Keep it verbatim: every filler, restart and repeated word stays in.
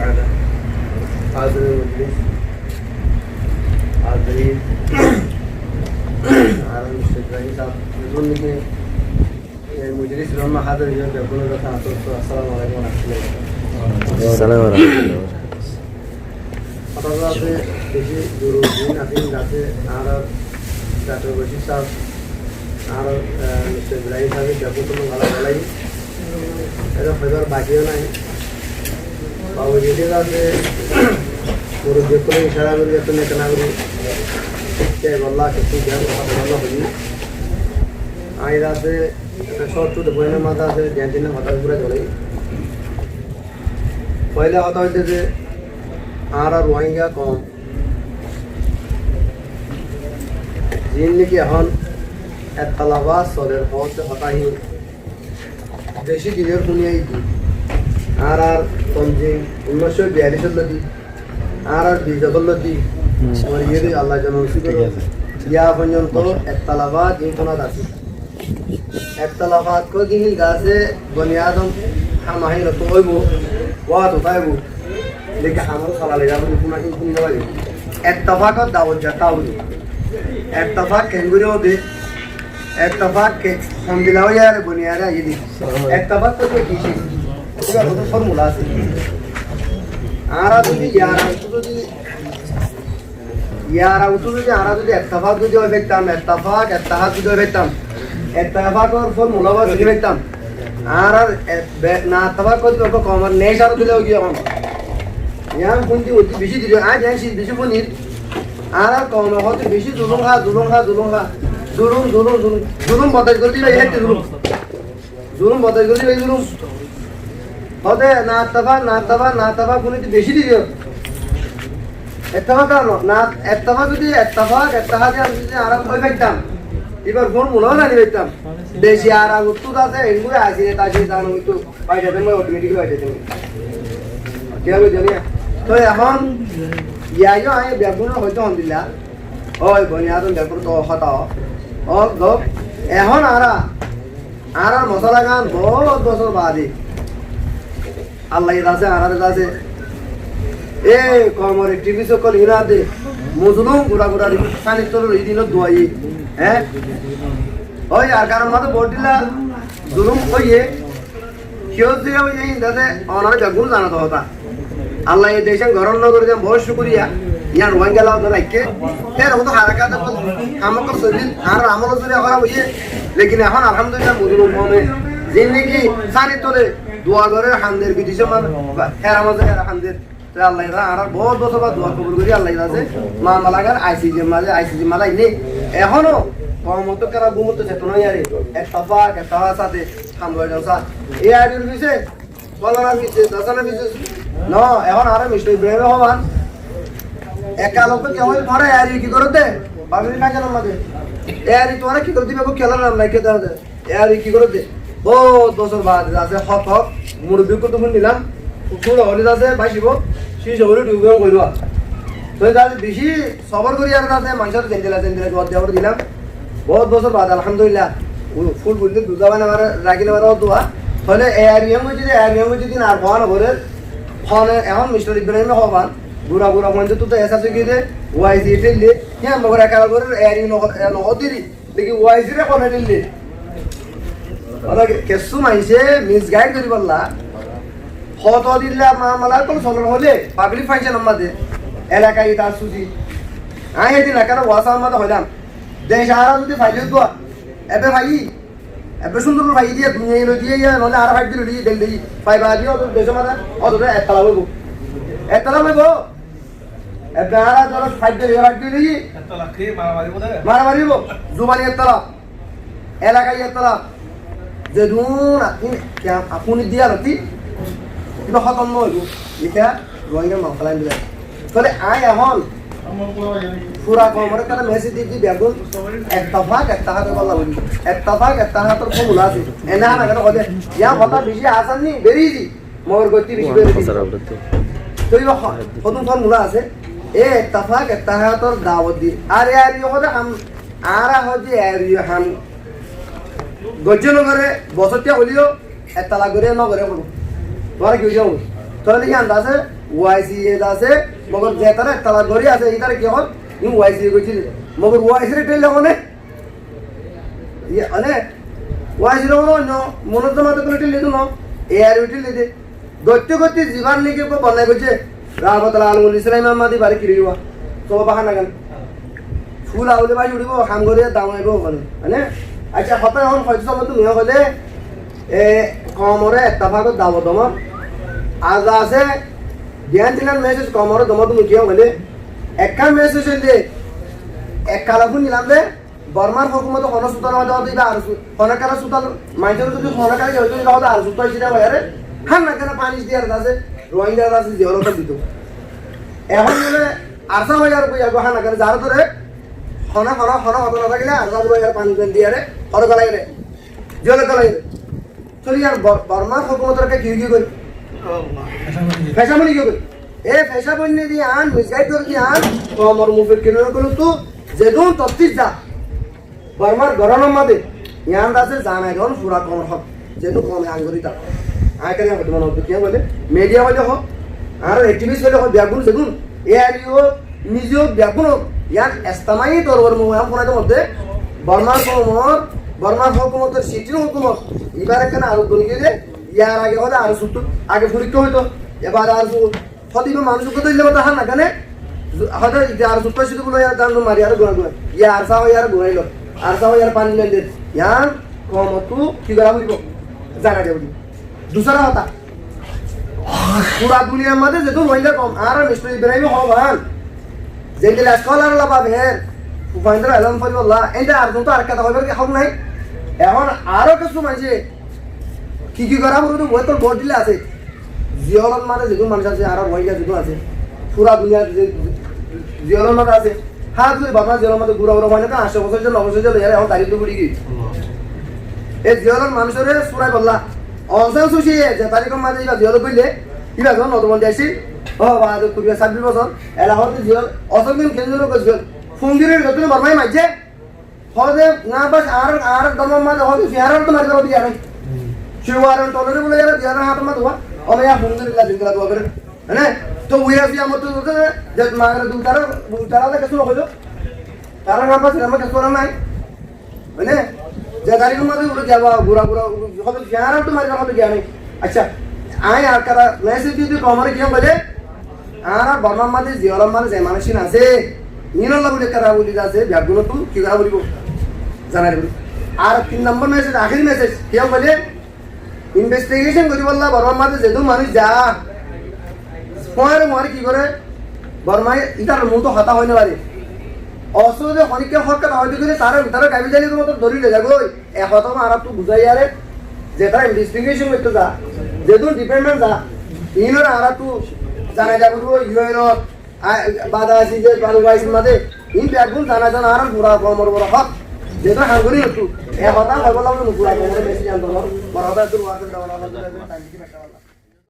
Házirin mojlis, házirin, añárar Mushtaq Ibrahim sáb, beggún niki, e, mojlis ot házir óiye, beggúnor hañse assalamu alaikum wa rahmatullahi wa barakatuhu. Assalamu alaikum. Hotá asé, beci durus din asé, asé, añárar Daktor Bashir sáb, añárar, e, Mushtaq Ibrahim sábe beggún to gala gala. Ede hoibar baki nai. Babu jedi asé, murubbi ókkole icára gorí, eto neka na gorí. Ke bolla, ke tui gyan hotá bolla hoibi. Añí asé, ekta short to the point or maze asé, gyan din hotá gura dóri. Foila hotá óilde ze, añára Rohingya koum, ziín niki ehón ektalafat soler, hoóde hotá hín beci dinor fúni aiyé. Añárar tonzim unnóic cót biyallic ot lóti, añárar bic ot lóti, hmm, añárar iyóre Allah zone nusib goron. Thík asé. Yá foijjonto ektalafat ziín fúnat asé. Ektalafat hoóde hín asé, boni adam ham ahin to óibo, wá to táibo. Lekin ham ot sala lega boli fúna hín fúni no faribo. Ettefak ot dawot ziyán táibo. Ettefak keéngorí óibo de? Ettefak ke hondilla óiye re boni adam aiyé de? Ettefak hoóde ki ciz? Ibar hoto formula asé. Añára zodi yar age zodi Yar age zodi añára zodi ettefak zodi ói faittám, ettefak, ettehad zodi ói faittám, ettefakor formula ba sini faittám. Añárar et-, be-, na ettefak hoóde koumor neca dile ói giyé ehón. Yián fúnte fúnte beci dil, añí yián beci fúnir. Añárar koum hoóde beci zulum há, zulum há, zulum há. Zulum, zulum, zulum. Zulum bordac gorí diba, hé zulum. Zulum bordac gorí diba, zulum. Hoóde na ettefak, na ettefak, na ettefak, fúnite beci dil. Ettefak no, na ettefak zodi ettefak, ettehad zodi añára ói faittám, ibar formula zani faittám. Beci yar age zodi asé, engguri asé, ta asé, ta no, óito, faidaten ói, automatically faidaten ói. Kiyá buzón niya? To ehón, yá yó añí beggúnore hoito hondilla. Ói, boni adam beggún to hotá. Ó, dók, ehón añára Añárar mosala gán bout bosór baade Allah ye dase, añárar dase. E koumor activist ókkol iín ade mozlum gura gura sáni tole loi dino duwaiye. Hé? Ói Arkanor mazé bout dilla zulum óiye. Kiyólla óiye hín dase onora beggún zano de hotá. Allah ye decán goron no gorí de, bout cúkuriya. Yián Ruáingga loi raikké. Hér hoto harakat, ham ókkol solil, añárar amol zoriya gorá óiye. Lekin ehón alhamdulillah mozlum koume zindigi sáni tole dua gorer, hander, bidecór mazé, hér mazé hér hander. Te Allah ye añárar bout bosór baade dua kobul gorí Allah ye mamala gán ICJ mazé, ICJ mazé ainné. Ehóno koum ottu kera gúm ottu cetona óiye, ettefak, ettehad sáte ham loi zan sa. E ARU r fisé Bóla na fisé, dasa na fisé. No, ehón añára Mister Ibrahim e hoiban. Ek alok ke hoil fare, ARU ki goródde? Public function or mazé. ARU tuáñra ki goródde, bego kiyólla nam nai ke dóde? ARU ki goródde? Bout bosór baade asé, hók hók, murubbi ókkol ttu fúnilam. Fúna hoilé asé, bacibo, cíc hoilé dhukibo, hoilé. Toi asé beci sobor gorí ar asé, manúcor zendilla zendilla zuwab diya dilam. Bout bosór baade, alhamdulillah, ful ful dil duza bana mara, raki no mara, dua. Tóile ARU em goijjé de, ARU em goijjé de, ar hone no gorer. Hone, ehón Mister Ibrahim e hoiban, gura gura fonjot to esas ói giyé de, YC e féille, híyan mogor ekal gorer, ARU no ho-, no hoódde ri, leki YC re hone féille. Mane kessú maincé misguide goríbolla, hoto dilla mamala ókkol solor hoilé, public function or mazé, elaka ita susi. Añí edin ekkán waz or mazé hoilam, dec añára zodi faile dua, ebe faile, Ebbe cúndor gorí faiyí diya, duniya loi diya, ya, noóile añára faiyí diya, loi diya, del diya. Faiba diya, ódor decór mazé, ódor ek tala óibo. Ek tala óibo. Ebbe añára dóro faiyí diya, faiyí diya. Ek tala ki maramari óibo de? Maramari óibo. Zubani ek tala. Elakai ek tala. Zedún, in, kiyá, apuni diya loti. Iba hótom no óibo. Ita Rohingya masala endilla. Tóile añí ehón fura koumore ekkán message di di, beggún ettefak, ettehad or balla buli. Ettefak, ettehad or formula asé. Ene hana kene hoó de. Yián hotá beci asan ni, very easy. Mogor goitte beci very easy. Toi iba ho-, hodún formula asé. E ettefak, ettehad or dawot di. Ar ARU hoó de ham, añára hoó de ARU ham goijjé no gore, bosóttiya hoileyo, Ettala gorí no gorí hoibo. Tuáñra ki hoiyo? Tóile yián de asé, Y C A de asé, mogor zetará ettala gorí asé, ítara ki hoór? Iín Y C A goijjíl. Mogor Y C A re théilla hone? Iye, mane, Y C A re hone oinno munozzamat ókkole théilla de no, A R U théilla de. Goitté goitté zibar niki ekku bonnai goijjé, Rabatul Alamul Islam Ahmadi ibáre ki roiba? Sóbab hán agán. Ful aule bái uçíbo, ham gorí dam aibo ókkole. Mane, accá, hotá ehón hoito somot tumi hoilé, e, koumoré ettefakor dawot domor. Aza asé, diyan tinan message koumoré domor tumi kiyá hoilé. Ekkán message óilde, ekkala fúnilam de, Bormar hókumote honó sutar maze hoó de ibá ARSA, honó kara sutar, maincóre zodi honó kara hoito ibá hoó de ARSA sutar hísabe hoiyaré, hán na kene panish diyar asé, Rohingya asé, ziyolot dito. Ehón mane ARSA hoiyar boi ego hán na kene zar dóre, honó, honó, honó hotá no tákile ARSA boi hoiyar panish diyaré, honó galaiyaré, ziyolot galaiyaré. Tóile yián Bor-, Bormar hókumotor ki ói giyói? Feca boni giyói. E feca boni de yián, misguide gorí de yián, koumor mufekkir ókkol ottu zedún tottir za. Bormar gorónor maze, yián de asé zanai don fura koumor hók. Zedún koume angori ta. Añí kene hoito mone hoito kiyá hoilé, media hoilé hoó, ar activist hoilé hoó, beggún zedún, A R U, N G O beggún ók, yián estamai dorbar muhim funaito modde, Bormar koumor, Bormar hókumotor, sitin hókumot, ibáre ekkán arop boni giyé de, yar age hoó de ARSA suttú, age forikká hoito, ebar ARSA hoó de ibá manúic uggwá dóille mata hán na kene, hoó de ibá ARSA suttú suttú bóli yar dan mari ar gura gura, yar ARSA hoó yar gurailo, ARSA hoó yar pani lende, yián koumottu ki gora foribo, zana diya foribo. Dusara hotá, fura duniyar maze zedún Rohingya koum, añára Mister Ibrahim hoó bán, zendilla scholar ola baf her, fuaindóre elóm foribolla, ende ar zedún to ar hotá hoibar ki hók nai. Ehón aró kessú maincé ki ki gora foribo, uwé to bout dilla asé. Ziyolot maze zedún manúic asé, añára Rohingya zedún asé, fura duniyar ze-, ziyolot maze asé, há, zodi baba ziyolot maze gura gura hoó na, añctó bosór zon, no bosór zon, yar ehón tarikh to guri giyé. E ziyolot manúicoré suraibolla, Aung San Suu Kyi ye ze tarikh or maze ibá ziyolot goillé, ibá zehón notobondi accíl, ó, baade kuri sabbis bosór, ela hoó de ziyol-, asól din kenzor goi ziyol. Fungire zotó Bormai maijjé, hoó de, na bas, ar, ar dormor maze hoó de, fiarar to mari felo diya nai. Ki waran tolore bole yara diya nai hátor maze wa, ó, ya fungire la zindila dua gore. Mane, to uwe así amar to zotó, ze magare dui tara, dui tara de kessú no hoilo. Tara na bas, ama kessú nai. Mane, ze tarikh or maze ulo giyé ba, gura gura, hoó de, fiarar to mari felo diya nai. Accá, añí ar kara message dito koumoré ki hoilé, añára Bormar maze, ziyolot maze ze manúic asé, iínolla buli kara buli asé, beggún ottu ki gora foribo? Zana foribo. Ar tin nombor message, ahéri message, ki hoilé, investigation goríbolla Bormar maze zedún manúic za, fuañre muañre ki gore, Bormai ítarar muúntu hotá hoói no fare. Asóle honikka hók hotá hoói de gile, tará, tará gabi zailor moto dóri loi zagói. E hotá añárattu buzái yare, zetará investigation goittó za, zedún department za, iínoré añárattu zanai za foribo, U N ot, a, bada así ze, bada wise maze, iín beggún zana zana añárar fura koumor boro hók. Zedún hangori nottu, e hotá hoibolla fura koumor beci zan dóro, boro hotá dóro,